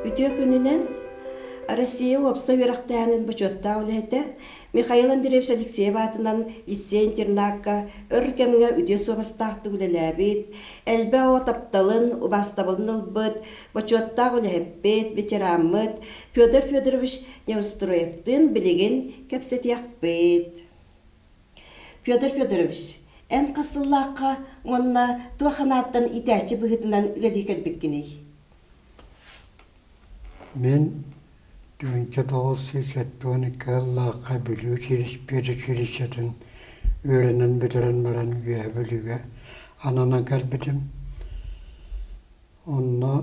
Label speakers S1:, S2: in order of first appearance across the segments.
S1: Үтүө күнүнэн Россия уопсай үөрэхтээһинин бочуоттаах үлэһитэ Михаил Андреевич Алексеев аатынан лицей-интернакка өр кэмҥэ үтүө суобастаахтык үлэлээбит, элбэх оҕо тапталын, убаастабылын ылбыт, бочуоттаах үлэһиппит, ветераммыт Федор Федорович Неустроевтыын билигин кэпсэтиэхпит. Федор Федорович, эн хас сыллаахха уонна туох анааттан иитээччи быһыытынан үлэлии кэлбиккиний?
S2: Мин 1972 сыллаахха Бүлүү педучилищетын үөрэнэн бүтэрэн баран Үөһээ Бүлүүгэ ананан кэлбитим. Онно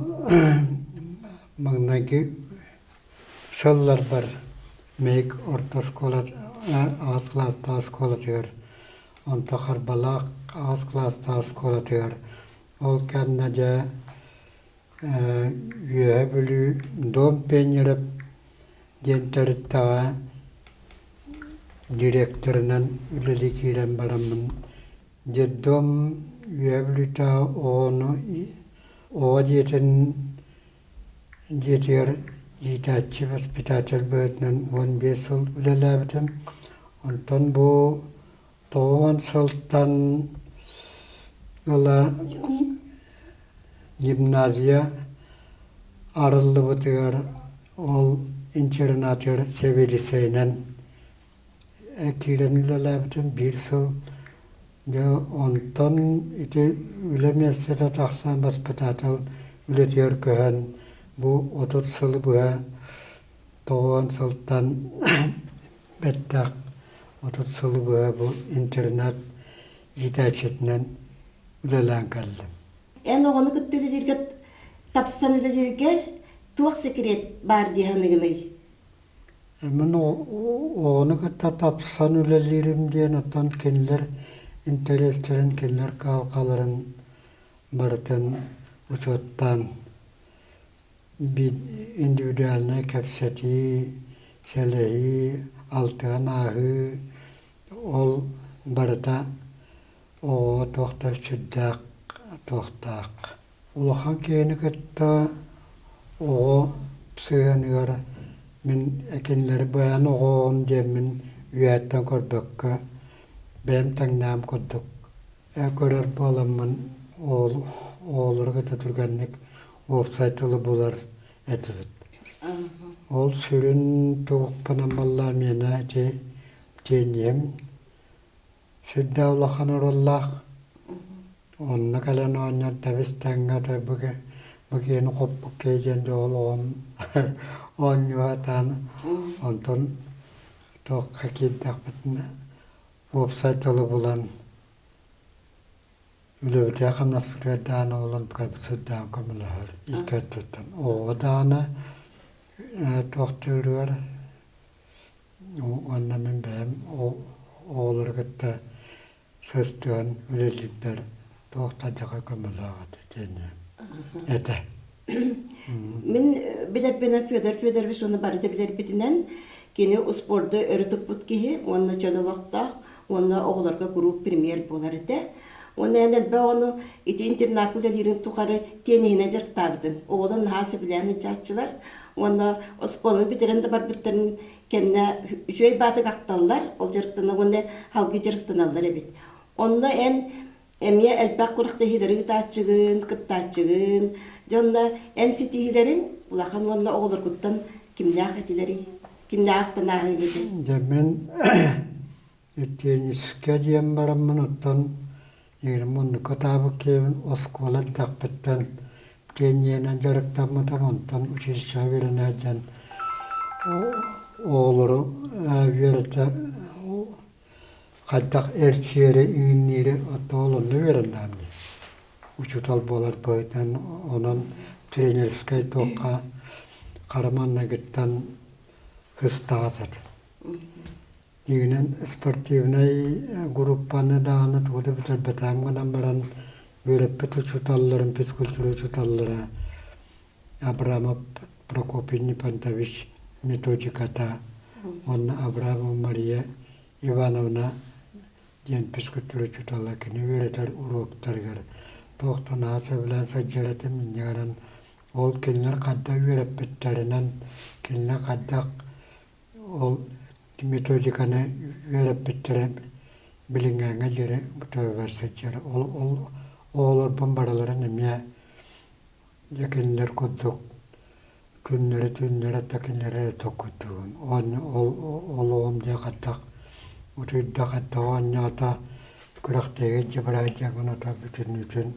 S2: маҥнайгы сылларбар Мэйик орто оскуола аҕыс кылаастаах оскуолатыгар, онто Харбалаах аҕыс кылаастаах оскуолатыгар, ол кэннэ дьэ Үөһээ Бүлүү Дом пионеров диэн тэрилтэҕэ директорынан үлэлии киирэн бараммын детдом Үөһээ Бүлүүтээҕи оҕону оҕо дьиэтин дьиэтигэр иитээччи воспитатель быһыытынан 15 сыл үлэлээбитим. Онтон бу 90 сылтан ыла гимназия арыллыбытыгар ол интернатыгар сэбиэдиссэйинэн киирэн үлэлээбитим биир сыл. Дьэ онтон ити үлэ миэстэтэ тахсан баспытаатал үлэтигэр көһөн бу 30 сылы быһа 90 сылтан бэттэх 30 сылы быһа бу интернат иитээччитинэн үлэлээн кэллим.
S1: Эн оҕону кытта үлэлииргэ тапсан үлэлииргэр туох секрет баар дии саныыгыный?
S2: Мин оҕону кытта тапсан үлэлиирим диэн оттон кинилэр интэриэстэрин, кинилэр кыһалҕаларын барытын учуоттаан индивидуальнай кэпсэтии, сэлэһии, алтыһан ааһыы ол барыта оҕоҕо туох да сүрдээх туохтаах. Улахан киһини кытта оҕо сыһыаныгар мин кинилэри быһан оҕоҕун диэммин үөһэттэн көрбөккө бэйэм тэҥнээм курдук көрөр буоламмын оҕолору кытта түргэнник уопсай тылы булар этибит. Ол сүрүн туохпунан буолла миэнэ ити тиэньиэм сүрдээх улахан оруоллаах. Онно кэлэн оонньоон тэбис-тэҥҥэ отой бу бу киһини хоппут киһи диэн дьоҕул оҕом оонньуу сатаан онтон туохха киирдэхпитинэ уопсай тылы булан үлэбитигэр-хамнаспытыгар даҕаны ол онтукайбыт сүрдээҕин көмөлөһөр икки өттүттэн оҕо даҕаны туохтууругар уонна мин бэйэм оҕолору кытта сыстыһан үлэлиирбэр туох да дьаҕа көмөлөөх этэ диэн этэ.
S1: Мин билэрбинэн Федор Федорович уонна бары да билэрбитинэн кини успуорду өрө туппут киһи уонна чөл олохтоох уонна оҕолорго куруук премьер буолар этэ. Уонна эн элбэх оҕону ити интернакка үлэлиирин тухары тиэниһинэн дьарыктаабытыҥ. Оҕолор наһаа сөбүлээн ыдьааччылар уонна оскуоланы бүтэрэн да барбыттарын кэннэ үчүгэй баатык ахталлар, ол дьарыктана уонна салгыы дьарыктаналлар эбит. Онно эн эмиэ элбэх күрэхтэһиилэри ыытааччыгын, кыттааччыгын, дьэ онно эн ситиһиилэриҥ улахан уонна оҕолоргуттан кимнээх этилэрий? Кимнээх ахтан ааһыыгытый?
S2: Дьэ мин теннискэ диэн бараммын оттон муннукка таабыт киһибин оскуола эрдэхпиттэн тиэнньиэнэн дьарыктаммытым, онтон училищеҕа үөрэнэ сылдьан оҕолору үөрэтэ хайдах эрчийэри иҥинниири оттон ол онно үөрэннэҕим дии. Учуутал буолар быһыытынан онон тренерскэй туохха хара маҥнайгыттан ыстаҕас этим. Дьиҥинэн спортивнай группаны даҕаны тугу да бүтэрбэтэҕим гынан баран үөрэппит учууталларым, физкультура учууталлара Абрамов Прокопий Нифонтович методиката уонна Абрамова Мария Ивановна диэн физкультура учуутала кини үөрэтэр уруоктарыгар туох да наһаа сөбүлээн сылдьар этим, инньэ гынан Ол кинилэр хайдах үөрэппиттэринэн, кинилэр хайдах ол методиканы үөрэппиттэрэ билиҥҥээҥҥэ диэри төбөбөр сылдьар. Ол ол оҕолорбун барыларын эмиэ дьэ кинилэр курдук күннэри-түүннэри да кинилэри эрэ толкуйдуубун. Ол олоҕум дьэ хайдах утуйда, хайдах оонньоото, күрэхтэһиигэ дьэ бырайдьаҥын ото бүтүннүүтүн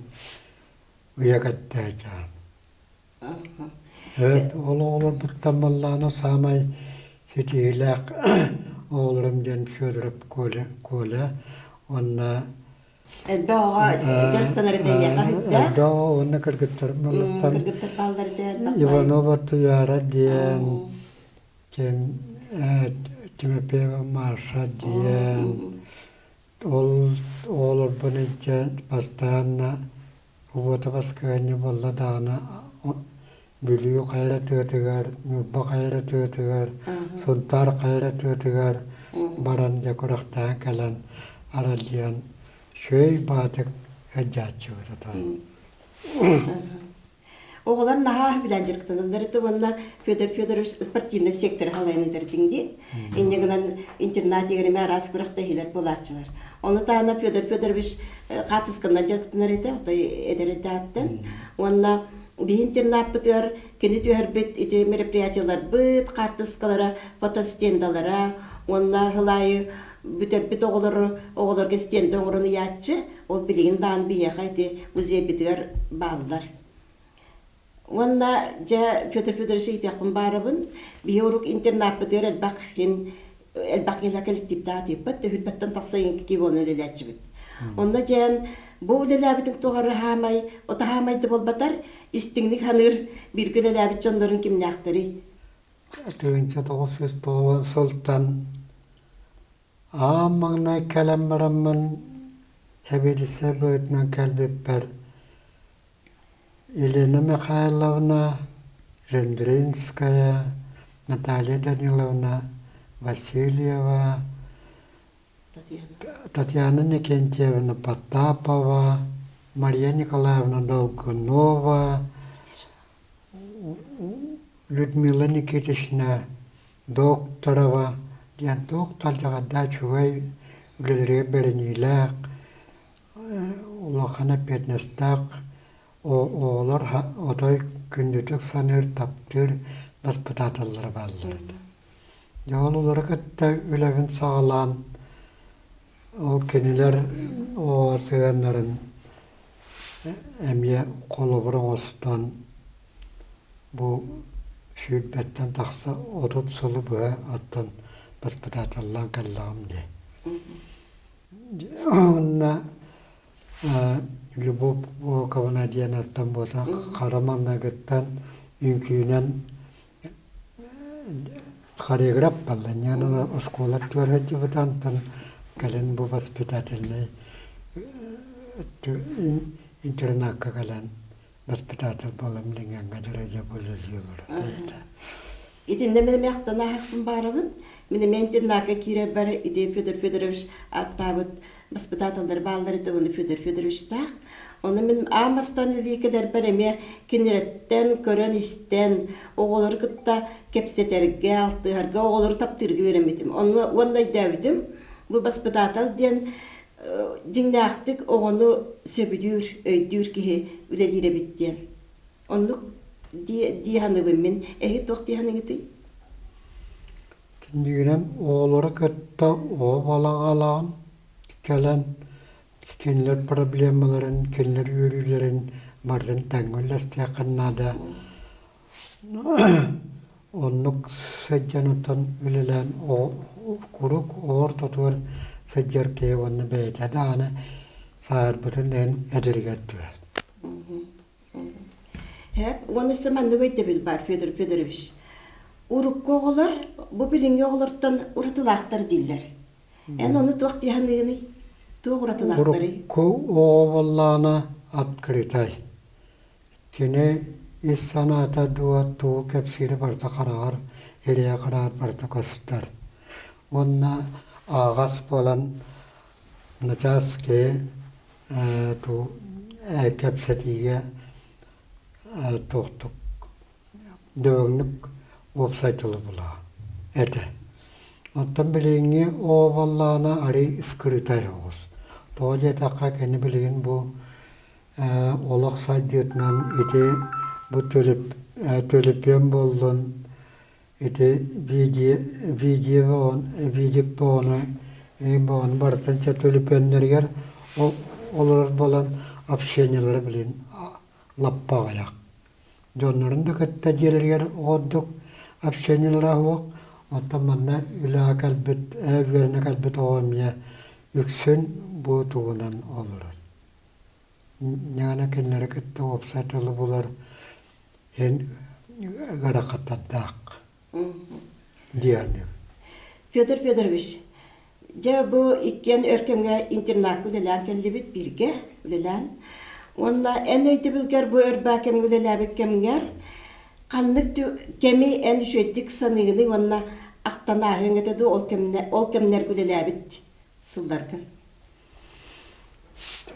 S2: ыйа кэттээчээн. Ол оҕолорбуттан буоллаҕына саамай ситиһиилээх оҕолорум диэн Федоров Коля, Коля уонна
S1: Элбэх оҕо дьарыктанар этэ эйиэхэ сүрдээх.
S2: Элбэх оҕо уонна кыргыттарым буоллуттан
S1: Кыргыттар бааллар этэ элбэх
S2: Иванова Туяра диэн, Тимофеева Маша диэн, ол оҕолорбун илдьэ бастаан Уота баскыһыанньа буолла даҕаны Бүлүү хайа тыатыгар, Ньурба хайа тыатыгар, Сунтаар хайа тыатыгар баран дьэ күрэхтэһэн кэлэн аралдьыйан сүөй баатык сылдьааччыбыт ата.
S1: Оҕолор наһаа билэн дьарыктаналлар этэ уонна Федор Федорович спортивнай секторы халайан ыытар дии. Инньэ гынан интернат игеримэ араас күрэхтэһиилэр буолааччылар. Ону таһынан Федор Федорович хаартысканан дьарыктанар этэ, отой эдэр эрдэҕиттэн. Уонна биһи интернаппытыгар кини түһэрбит ити мероприятиеларбыт, хаартыскалара, фотостендалара уонна сыл аайы бүтэрбит оҕолору оҕолорго стенда оҥорон ыйааччы. Ол билигин даҕаны биһиэхэ ити музейбытыгар бааллар. Уонна дьэ Петр Федорович ыйытыахпын баарабын. Биһи урук интернаппытыгар элбэх иһин элбэх киһилээх коллективтаах атыыппыт, төһүрбэттэн тахса икки буолан үлэлээччибит. Онно дьээн бу үлэлээбитин тухары хаамай, ото хаамай да буолбатар, истиҥник ханыыр бииргэ үлэлээбит дьоннорун кимнээхтэрий?
S2: 1990 сылтан Аан маҥнай кэлэн бараммын сэбиэдиссэй быһыытынан кэлбиппэр Елена Михайловна Жендринская, Наталья Даниловна Васильева, Татьяна Никентьевна Потапова, Мария Николаевна Долгунова, Людмила Никитична Докторова диэн туох да үчүгэй үлэлэригэр бэриниилээх, улахан эппиэтинэстээх оҕолор отой күндүтүк саныыр, таптыыр баспытааталлара бааллар этэ. Дьэ ол олору кытта үлэбин саҕалаан, ол кинилэр оҕо сыһыаннарын эмиэ холобур оҥостон бу сүүрбэттэн тахса 30 сылы быһа оттон баспытааталлаан кэллэҕим дии. Уонна Любовь Волковна диэн оттон буолан хара маҥнайгыттан үҥкүүнэн хореограф буолла. Ньыган оскуола түөр сылдьыбыта, онтон кэлин бу воспитательнай интернакка кэлэн воспитатель буолан билиҥҥэ дьарыйа буолар бэйэтэ.
S1: Итиннэ мин эмиэ ахтан ааһахпын баарабын. Мин эмиэ интернакка киирэрбэр ити Федор Федорович ааттаабыт баспытааталлар бааллар этэ уонна Федор Федоровичтаах. Ону мин аан бастаан үлэлии кэлэрбэр эмиэ кинилэртэн көрөн-истэн, оҕолору кытта кэпсэтэргэ, алтыһарга, оҕолору таптыырга үөрэммитим. Онно уонна өйдөөбүтүм, бу баспытаатал диэн дьиҥнээхтик оҕону сөбүлүүр, өйдүүр киһи үлэлиир эбит диэн. Оннук дии, дии саныыбын мин. Эһиги туох дии саныыгытый?
S2: Түннүгүнэн оҕолору кытта оҕо балаҕалаан кэлэн кинилэр проблемаларын, кинилэр үөрүүлэрин барытын тэҥҥэ үллэстиэххин наада. Оннук сылдьан оттон үлэлээн куруук оҕо ортотугар сылдьар киһи уонна бэйэтэ даҕаны сааһырбытын иһин эдэригэр түһэр.
S1: Уонна өссө маннык өйдөбүл баар, Федор Федорович. Урукку оҕолор бу билиҥҥи оҕолортон уратылаахтар дииллэр. Эн ону туох дии саныыгыный? Туох уратылаахтарый?
S2: Урукку оҕо буоллаҕына открытай. Кини ис санаата дуо тугу кэпсиирэ барыта хараҕар, илиэ хараҕар барыта көстөр. Уонна аҕас буолан начаас киһи кэпсэтиигэ туохтук. дөбөҥнүк уопсай тылы булаа этэ. Оттон билиҥҥи оо буоллаҕына арыый скрытай оҕус. Тоҕо диэтэххэ кини билигин бу олох сайдыытынан ити бу төлөпүөн буоллун ити видео видео видик буону буону барытын чэ төлөпүөннэригэр олорор буолан общениелара билин лаппа аҕыйах. Дьоннорун да кытта дьиэлэригэр ордук общениелара суох. Оттон манна үлэҕэ кэлбит, үөрэнэ кэлбит оҕо эмиэ үксүн бу тугунан олорор. Ньаана кинилэри кытта уопсай тылы булар иһин ыарахаттардаах диэн.
S1: Федор Федорович, дьэ бу иккиэн өр кэмҥэ интернакка үлэлээн кэллибит бииргэ үлэлээн. Уонна эн өйдөбүлгэр бу өр баа кэмҥэ үлэлээбит кэмҥэр ханнык кэми эн үчүгэйдик саныыгыный уонна ахтан ааһыаҥ этэ дуу ол кэмнэ ол кэмнэргэ үлэлээбит сылларгын?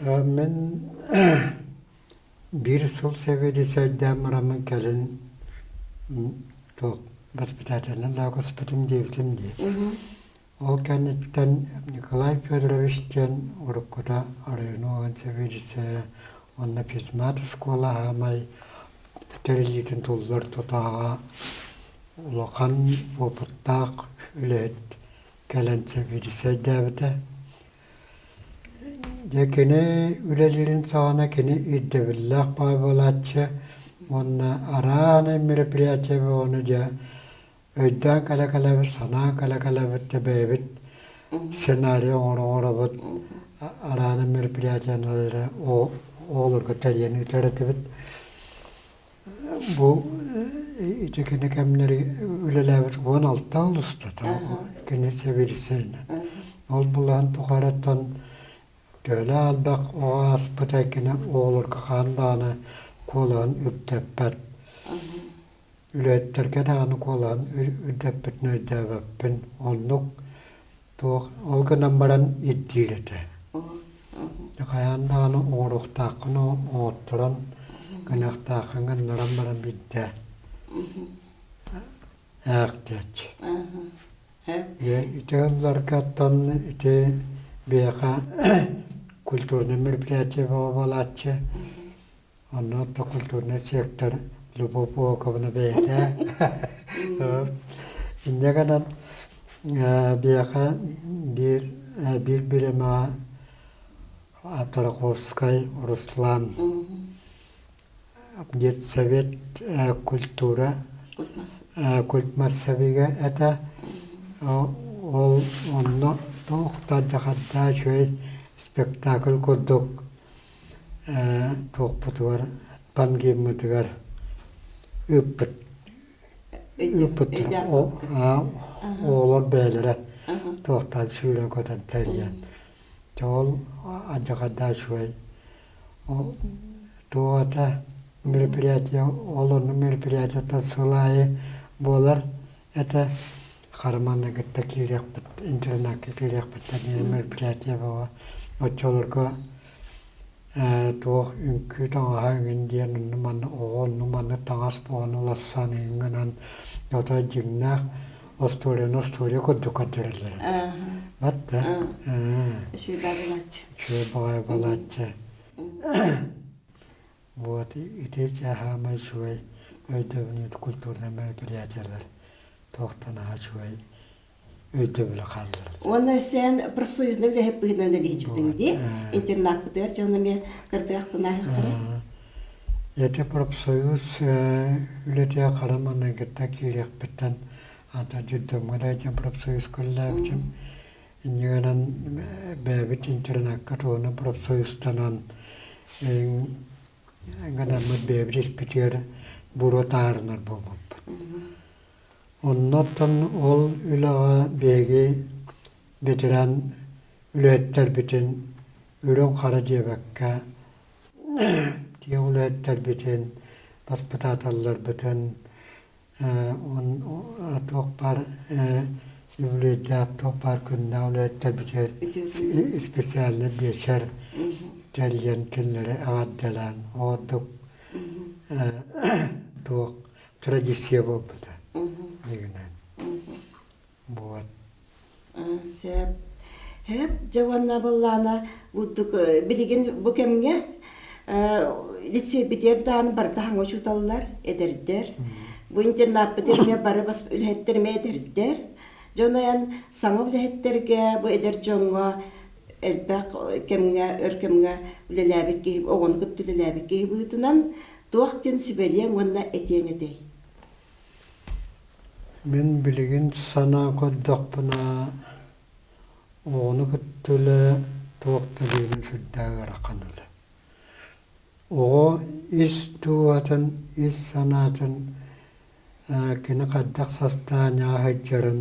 S2: Мин биир сыл сэбиэдиссэйдээн бараммын кэлин туох воспитателинэн лаакыспытым диэбитим дии. Ол кэнниттэн Николай Федорович диэн уруккута оройуон сэбиэдиссэйэ уонна физмат оскуола аһаамай тэриллиитин туллар тутааҕа улахан уопуттаах үлэһит кэлэн сэбиэдиссэйдээбитэ. Дьэ кини үлэлиирин саҕана кини ирдэбиллээх баай буолааччы уонна араанай мероприятие бөҕөнү дьэ өйдөөн кэлэ-кэлэбит, санаан кэлэ-кэлэбит да бэйэбит сценарий оҥоро-оҥоробут араанай мероприятияны эрэ оҕолорго тэрийэн ыытар этибит. Бу ити кини кэмнэри үлэлээбит 16 сыл устата кини сэбиэдиссэйинэн. Ол былаан тухарыттан төһөлөөх элбэх оҕо ааспыта кини оҕолорго хаан даҕаны куолаһын үрдэппэт. Үлэһиттэргэ даҕаны куолаһын үрдэппитин өйдөөбөппүн. Оннук туох ол гынан баран ирдиир этэ. Хайаан даҕаны оҥоруохтааххын оҥотторон, гыныахтааххын гыннаран баран биирдэ ээх диэччи. Дьэ ити ылларга оттон ити биһиэхэ культурнай мероприятие бөҕө буолааччы. Онно оттон культурнай сектор Любовь Волковна бэйэтэ. Инньэ гынан биһиэхэ биир биир бириэмэҕэ Тараховскай Руслан детсовет культура культмассовига этэ. Ол онно туох да дьахардаах үчүгэй спектакль курдук туохпутугар пангиммытыгар ыыппыт ыыппыттара оҕолор бэйэлэрэ туохтаан сүүрэн көтөн тэрийэн дьэ ол алдьархайдаах үчүгэй туох этэ мероприятие ол онно мероприятиеттан сыл аайы буолар этэ Хараманна кытта киириэхпит интернакка киириэхпиттэн мероприятие буола оччолорго туох үҥкүү таҥаһа эҥин диэн онно манна оҕо онно манна таҥас буолан улассан эҥин гынан ото дьиҥнээх остуоруйаны остуоруйа курдук көрдөрөллөр этэ. Батта.
S1: Үчүгэй баҕалааччы.
S2: Үчүгэй баҕайы буолааччы. Вот ити саамай үчүгэй өйдөбүнү культурнай мероприятиелар туохтан аһа үчүгэй өйдөбүлү хаалларар.
S1: Уонна сен профсоюзный үлэһит быһыытынан үлэлиһичпитиҥ дии. Интернаппытыгар дьон эмиэ кырдыахтан ааһыахтара.
S2: Ити профсоюз үлэтигэр хара маҥнайгыттан киириэхпиттэн ата дьүрдүҥҥэ да диэн профсоюз көрүлээбитим. Инньэ гынан бэйэбит интернакка туһунан профсоюзтанан гынаммыт бэйэбит испитигэр буруо таһаарынар буолбуппут. Оннуттан ол үлэҕэ биһиги ветеран үлэһиттэрбитин үрүҥ хара диэбэккэ тиэх үлэһиттэрбитин, баспытааталларбытын туох баар үбүлүөйдээх туох баар күннээх үлэһиттэрбитигэр специальный биэчэр тэрийэн кинилэри эҕэрдэлээн ордук туох. традиция буолбута дьиҥинэн. Вот.
S1: Сөп. Сөп. Дьэ уонна быллаана курдук билигин бу кэмҥэ лицейбитигэр даҕаны барыта хаҥа учууталлар, эдэрдэр. Бу интернаппыт эмиэ бары бас үлэһиттэр эмиэ эдэрдэр. Дьон айан саҥа үлэһиттэргэ, бу эдэр дьоҥҥо элбэх кэмҥэ, өр кэмҥэ үлэлээбит киһи, оҕону кытта үлэлээбит киһи быһыытынан туох диэн сүбэлиэҥ уонна этиэҥ этэй?
S2: Мин билигин санаа көрдөхпүнэ, оҕону кытта үлэ туох да диэни сүрдээх ыарахан үлэ. Оҕо ис дууһатын, ис санаатын кини хайдах састаан сылдьарын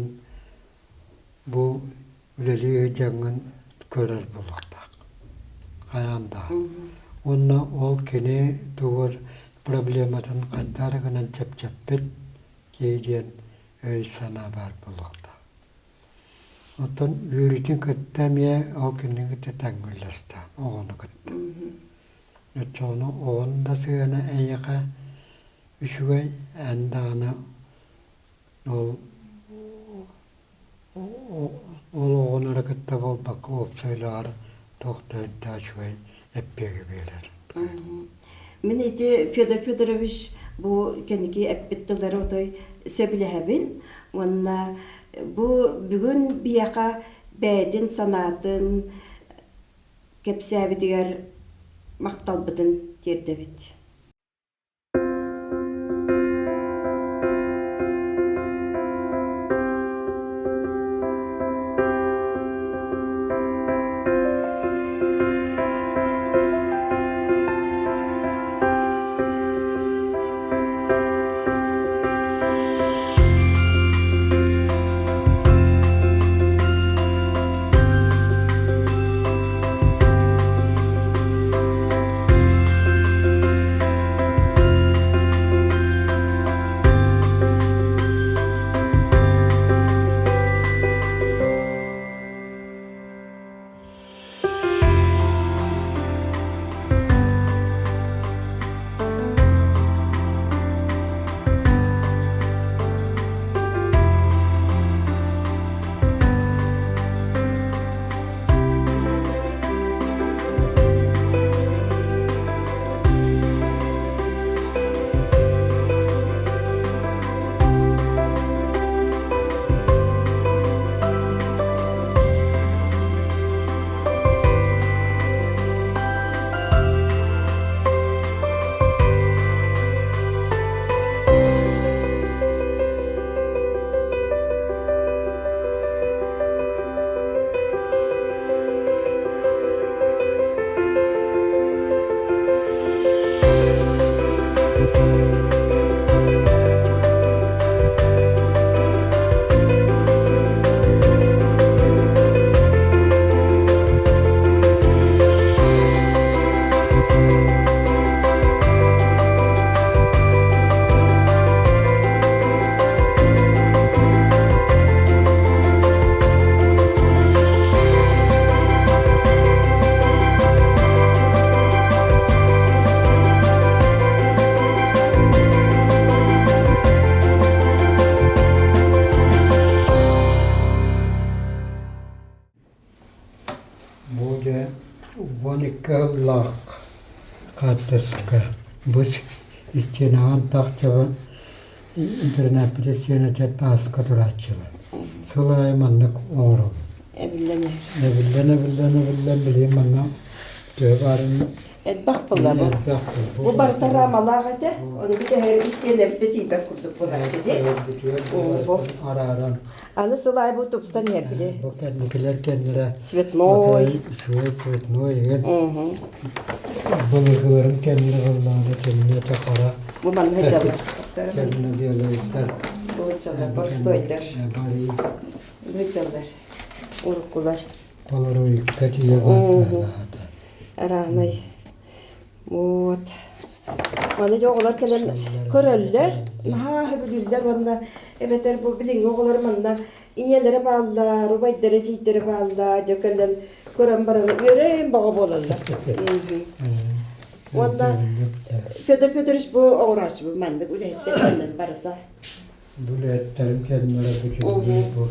S2: бу үлэлии сылдьаҥҥын көрөр буолуохтаах. Хайаан да. Уонна ол кини тугу проблематын хайдах эрэ гынан чэпчэппит киһи диэн өй-санаа баар буолуохтаах. Оттон үөрүүтүн кытта эмиэ ол кинини кытта тэҥҥэ үллэстээх оҕону кытта. Оччоҕуна оҕон да сыһыана эйиэхэ үчүгэй, эн даҕаны ол ол оҕону эрэ кытта буолбакка уопсай үлэҕэр туох да үрдээх үчүгэй эппиэги биэрэр.
S1: Мин ити Федор Федорович бу кэнники эппит тыллары отой сөбүлэһэбин уонна бу бүгүн биһиэхэ бэйэтин санаатын кэпсээбитигэр махталбытын тиэрдэбит.
S2: Бу дьэ 12 сыллаах хаартыска бу истиэнэҕэ тахчаба интернаппыт истиэнэтэ тааска турааччылар. Сыл аайы маннык оҥоробут.
S1: Эбиллэн иһэр.
S2: Эбиллэн, эбиллэн, эбиллэн билигин манна төһө баарын
S1: Элбэх буолла бу.
S2: Элбэх
S1: Бу барыта рамалаах этэ. Ону бүтэһэр истиэнэбитэ тиийбэт курдук буолааччы дии.
S2: Бу арааран.
S1: Аны сыл аайы бу тупсан иһэр били.
S2: Бу кэнникилэр кэннилэрэ
S1: Цветной.
S2: Үчүгэй цветной игин. Былыргыларын кэннилэр ыллаана кэннэ хара.
S1: Бу манна дьаллар.
S2: Кэннэ диэлэйдэр.
S1: Бу дьаллар простойдар. Бу дьаллар. Уруккулар.
S2: Полароидка тиийэ бааллаата.
S1: Араанай. Вот. Маны дьэ оҕолор кэлэн көрөллөр, наһаа сөбүлүүллэр уонна эбэтэр бу билиҥҥи оҕолор манна ийэлэрэ бааллар, убайдара, эдьиийдэрэ бааллар, дьэ кэлэн көрөн баран үөрэн бөҕө буолаллар. Уонна Федор Федорович бу оҥорооччу бу маннык үлэһиттэр кэннин барыта.
S2: Бу үлэһиттэрим кэннилэрэ бүтүннүү бу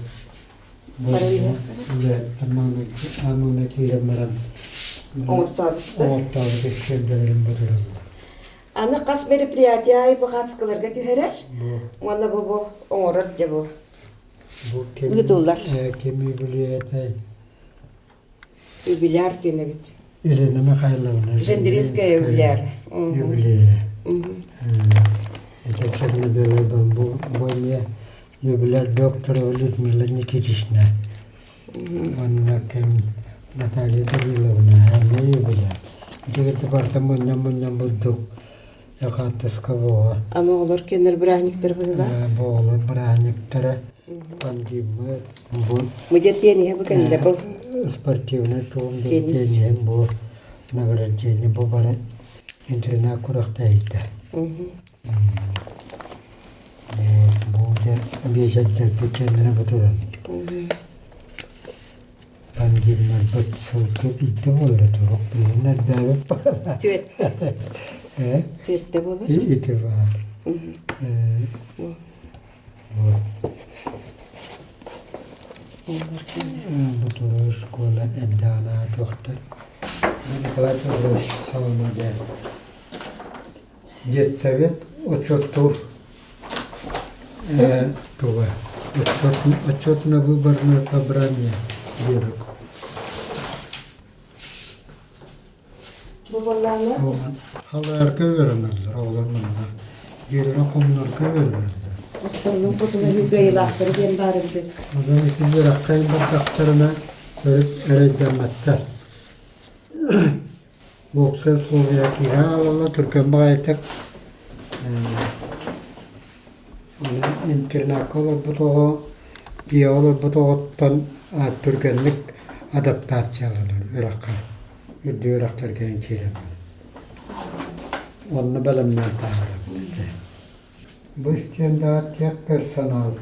S2: бу үлэһиттэр маҥнай киирэн баран
S1: оҥортообуттар.
S2: Оҥортообут истиэндэлэрин бутураллар.
S1: Аны хас мероприятие аайы бу хаацкаларга түһэрэр уонна бу бу оҥорор дьэ бу
S2: Бу ким
S1: ыытыллар.
S2: Ким юбилейтай?
S1: Юбиляр диэн эбит.
S2: Елена Михайловна.
S1: Жендринская юбиляр.
S2: Юбилея. Это черно-белый был более юбиляр докторова Людмила Никитична. Онно ким Наталья Даниловна эмиэ юбиляр. Ити барыта мунньан-мунньан бурдук Якатыска буола.
S1: Аны оҕолор кэннэр бырааһынньыктара быһыылаах.
S2: Бу оҕолор бырааһынньыктара пандемия бу
S1: Бу дьэ тиэниһэ бу кэннэ бу
S2: спортивный туом диэн
S1: Теннис.
S2: тиэниһим бу награждение бу бары интернат күрэхтэһиитэ. Бу дьэ биэчэрдэрбит кэннэрэ бу туран. Пандемияларбыт сылгы биирдэ буолара турук билигин элбээбит
S1: Түөттэ.
S2: Э?
S1: Түөттэ буолар.
S2: Ити баар. Вот. Бу турар школа эрдэҕинэ туохтар Николай Петрович Соломон диэн Детсовет отчуоттуур туга отчетно-выборное собрание диэбит.
S1: Бу буоллаҕына
S2: Халаарга үөрэнэллэр оҕолор манна. Дьиэлэрин хомунарга үөрэнэллэр.
S1: Остуолун хотугу кыайыылаахтары диэн баар эбит.
S2: Онон ити үөрэххэ бардахтарына төрүт эрэйдэммэттэр. Уопсай условия киирэн аҕалаллар түргэн баҕайытык интернакка олорбут оҕо дьиэҕэ олорбут оҕоттон түргэнник адаптацияланар үөрэххэ үрдүк үөрэхтэргэ киирэн онно бэлэмнээн таһаарабыт Бу истиэндэҕэ техперсонал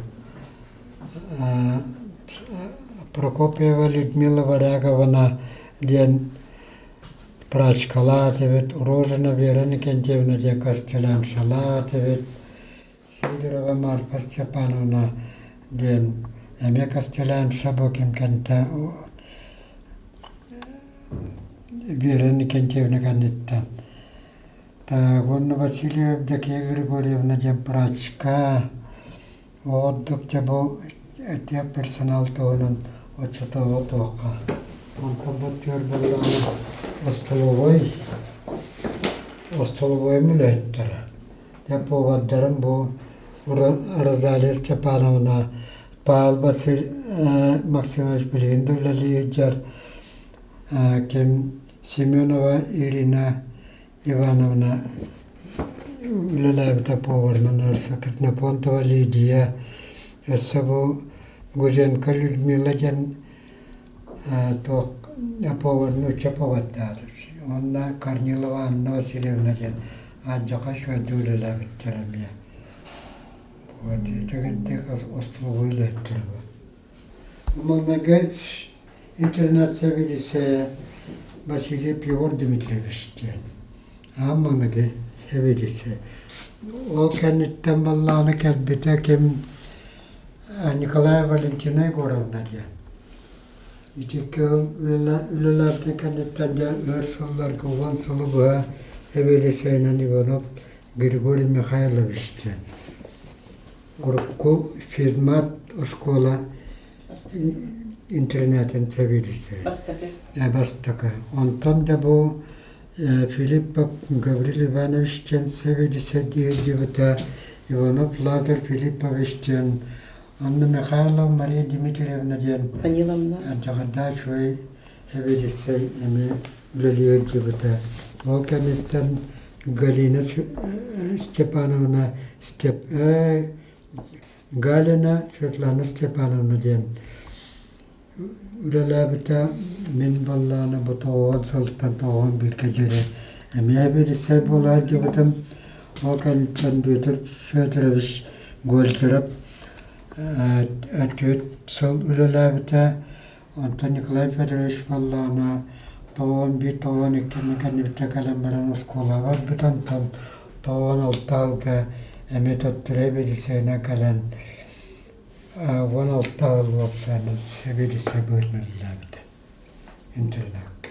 S2: Прокопьева Людмила Варяговна диэн прачкалаах эбит, Рожина Вера Никентьевна диэн костеляншалаах эбит, Сидорова Марфа Степановна диэн эмиэ костелянша бу ким кэнтэ Вера Никентьевна кэнниттэн Так, уонна Васильева Евдокия Григорьевна диэн прачка ордук дьэ бу персонал туһунан оччотооҕу туохха онтон бу түөр буоллаҕына остолобуой остолобуойум үлэһиттэрэ дьэ повардарым бу Розалия Степановна Павел Василь Максимович билигин да үлэлии сылдьар ким Семенова Ирина Ивановна үлэлээбитэ поварынан өссө Ксенофонтова Лидия, өссө бу Гузенко Людмила диэн туох повар нуучча повардаах уонна Корнилова Анна Васильевна диэн алдьархай үчүгэйдик үлэлээбиттэр эмиэ. Вот итигинник остолобуой үлэһиттэрэ Маҥнайгы интернат сэбиэдиссэйэ Васильев Егор Дмитриевич диэн. Аан маҥнайгы сэбиэдиссэй. Ол кэнниттэн баллааны кэлбитэ ким Николаева Валентина Егоровна диэн. Ити үлэлээбитин кэнниттэн дьэ өр сылларга 10 сылы быһа сэбиэдиссэйинэн Иванов Григорий Михайлович диэн. Урукку физмат оскуола интернатын сэбиэдиссэйэ.
S1: Бастакы.
S2: Бастакы. Онтон да бу Филиппов Гаврил Иванович диэн сэбиэдиссэй диэбитэ Иванов Лазарь Филиппович диэн Анна Михайлова Мария Дмитриевна диэн
S1: Даниловна.
S2: Дьаҕардаах үчүгэй сэбиэдиссэй эмиэ үлэлии сылдьыбыта. Ол кэнниттэн Галина Степановна Галина Светлана Степановна диэн үлэлээбитэ мин буоллаҕына бу тоҕуон сылтан тоҕуон бииргэ диэри эмиэ бириссэй буола сылдьыбытым. Ол кэнниттэн Бүөтүр Федорович Гольдеров 4 сыл үлэлээбитэ. Онтон Николай Федорович буоллаҕына 91, 92 кэннибиттэн кэлэн баран оскуолаҕа барбыт, онтон 96 сылга эмиэ төттөрү эбэдиссэйинэн кэлэн 16 сыл уопсайынан сэбиэдиссэй быһыытынан үлэлээбитэ интернакка.